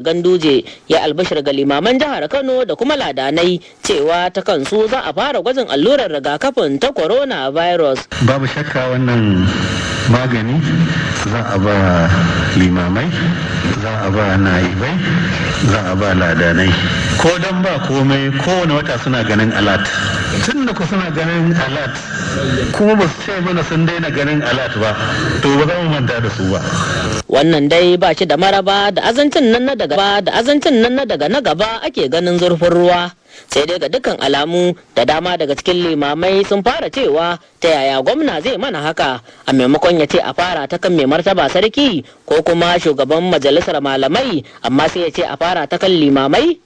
Ganduje ya albashir ga limaman jihar Kano da kuma ladanai cewa ta kansu za a fara gwajin allurar rigakafin ta coronavirus. Babu shakka wannan magani za a ba limamai, za a ba na'ibai, za a ba ladanai. Ko dan ba komai, kowane wata suna ganin alert. Tun da ku suna ganin alert kuma ba su ce mana sun daina ganin alert ba, to ba za mu manta da su ba. Wannan dai ba shi da maraba da azancin nan na daga ba da azancin nan na daga na gaba ake ganin zurfin ruwa. Sai dai ga dukkan alamu da dama daga cikin limamai sun fara cewa, ta yaya gwamna zai mana haka? A maimakon ya ce a fara ta kan mai martaba sarki ko kuma shugaban majalisar malamai, amma sai ya ce a fara ta kan limamai.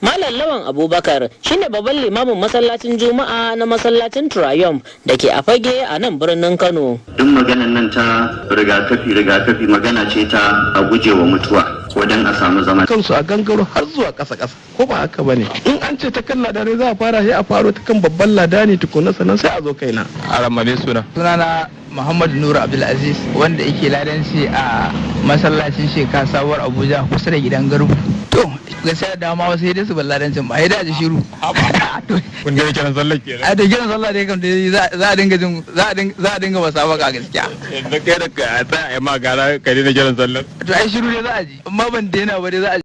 Malam Lawan Abubakar shine babban limamin masallacin Juma'a na masallacin Triumph da ke a Fage a nan birnin Kano. Duk maganan nan ta rigakafi, rigakafi magana ce ta a gujewa mutuwa ko don a samu zaman kansu a gangaro har zuwa ƙasa ƙasa, ko ba haka bane? In an ce ta kan ladanai za a fara, sai a faro ta kan babban ladani tukuna, sannan sai a zo kaina. A ramame suna. Sunana Muhammadu Nura Abdulaziz, wanda yake ladanci a masallacin Sheka, Sabuwar Abuja, kusa da gidan Garbu. To, gaskiya da dama wasu sai dai su bar ladancin ba, sai dai a ji shiru. Kun ga kiran sallah kenan. A da kiran sallah dai kam dai za a dinga jin za a dinga musabaka gaskiya. Yanzu kai da ka tsaya a ma gara ka daina kiran sallah. To, ai shiru ne za a ji, amma ban daina ba dai za a